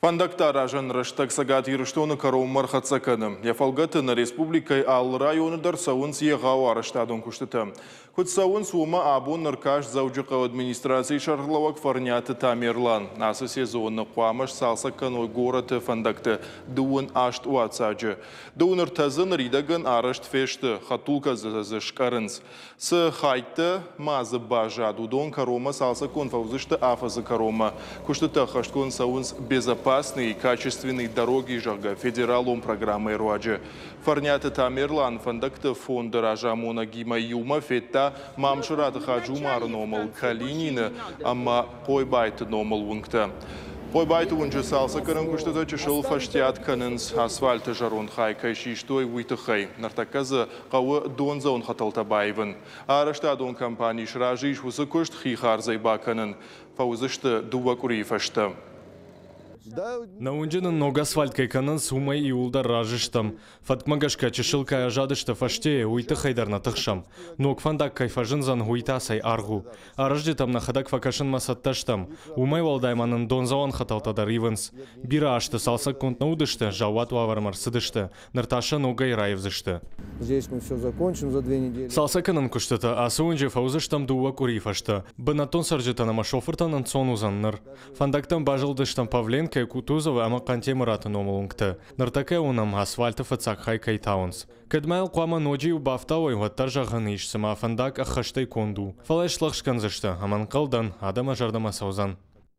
Фӕндӕгтӕ аразӕн рӕстӕг Цӕгат Ирыстоны кӕронмӕ ӕрхӕццӕ кӕны. Йӕ фӕлгӕты нӕ республикӕйы алы районы дӕр цӕуынц егъау арӕзтадон куыстытӕ. Куыд цӕуынц, уымӕ абон ӕркаст Дзӕуджыхъӕуы администрацийы сӕргълӕууӕг Фӕрниаты Тамерлан. Ацы сезоны хъуамӕ сцалцӕг кӕной горӕты фӕндӕгты 18 уаццаджы. 33 дзы ныридӕгӕн арӕзт фесты, хӕдтулгӕтӕ дзы скъӕрынц. Цы хӕйттӕ ма дзы баззад, уыдон кӕронмӕ цалцӕггонд фӕуыдзысты афӕдзы кӕронмӕ. Куыстытӕ ӕххӕстгонд цӕуынц Безопасные и качественные дороги, зӕгъгӕ, федералон программӕйы руаджы. Фӕрниаты Тамерлан фӕндӕгты фонды разамонӕгимӕ иумӕ федта Мамсыраты Хаджумары номыл Калинины ӕмӕ Хъойбайты номыл уынгтӕ. Хъойбайты уынджы цалцӕггӕнӕн куыстытӕ чысыл фӕстиат кӕнынц, асфальты зӕронд хай кӕй систой, уый тыххӕй. Ныртӕккӕ дзы хъӕуы дондзӕуӕн хӕтӕлтӕ баивын. Арӕзтадон компани сразы ис уыцы куыст хи хардзӕй бакӕнын. Фӕуыдзысты дыууӕ къуырийы фӕстӕ. Нӕ уынджы нын ног асфальт кӕй кӕнынц, уымӕй иууылдӕр разы стӕм. Фӕткмӕ гӕсгӕ чысыл кӕй азадысты фӕстейы, уый тыххӕй дӕр нӕ тыхсӕм. Ног фӕндаг кӕй фӕзындзӕн, уый та цӕй аргъ у. Аразджытӕм нӕхӕдӕг фӕкӕсынмӕ цӕттӕ стӕм. Уымӕй уӕлдай ма нын дондзӕуӕн хӕтӕлтӕ дӕр ивынц. Бирӕ азты цалцӕггонд нӕ уыдысты, заууат уавӕрмӕ ӕрцыдысты. Ныр та сӕ ногӕй раивдзысты. Здесь мы все закончим за 2 недели. Цалцӕггӕнӕн куыстытӕ ацы уынджы фӕуыдзыстӕм дыууӕ къуырийы фӕстӕ. Бынӕттон цӕрджытӕн ӕмӕ шофыртӕн ӕнцон уыдзӕн ныр. Фӕндӕгтӕм базылдыстӕм Павленкойы, Кутузовы ӕмӕ Хъантемыраты номыл уынгты. Ныртӕккӕ уынӕм, асфальты фыццаг хай кӕй тауынц. Кӕд ма йыл хъуамӕ ноджы иу бафтауой, уӕддӕр зӕгъӕн ис, цыма фӕндаг ӕххӕстӕй конд у. Фӕлӕ слӕгъз кӕндзысты, ӕмӕ ӕнхъӕл дӕн, адӕмы зӕрдӕмӕ цӕудзӕн.